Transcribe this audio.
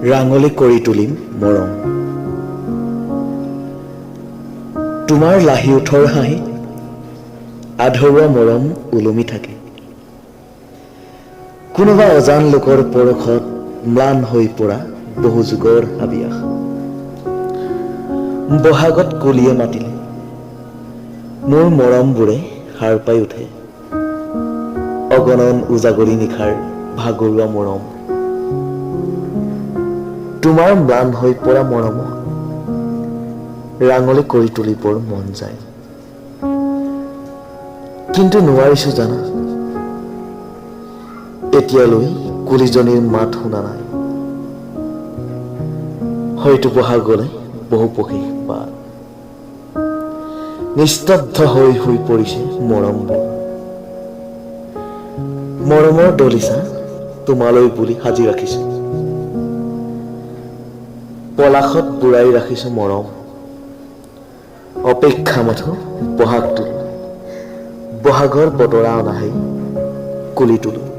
ৰাঙলী কৰি তুলিম মৰম। তোমাৰ লাহি ওঠৰ হাঁহি আধৰুৱা মৰম ওলমি থাকে। কোনোবা অজান লোকৰ পৰশত ম্লান হৈ পৰা বহু যুগৰ হাবিয়াস। বহাগত কুলিয়ে মাতিলে মোৰ মৰমবোৰে সাৰ পাই উঠে। অগণন উজাগৰী নিশাৰ ভাগৰুৱা মৰম, তোমাৰ ম্লান হৈ পৰা মৰমক ৰাঙলী কৰি তুলিবৰ মন যায়, কিন্তু নোৱাৰিছো জানা। এতিয়ালৈ কুলিজনীৰ মাত শুনা নাই। হয়তো বহাগলে বহু পক্ষী বাট নিস্তব্ধ হৈ শুই পৰিছে মৰমবোৰ। মৰমৰ দলিচা তোমালৈ বুলি সাজি ৰাখিছো, পলাশত বুৰাই ৰাখিছো মৰম। অপেক্ষা মাথো বহাগটোলৈ, বহাগৰ বতৰা অনা সেই কুলিটোলৈ।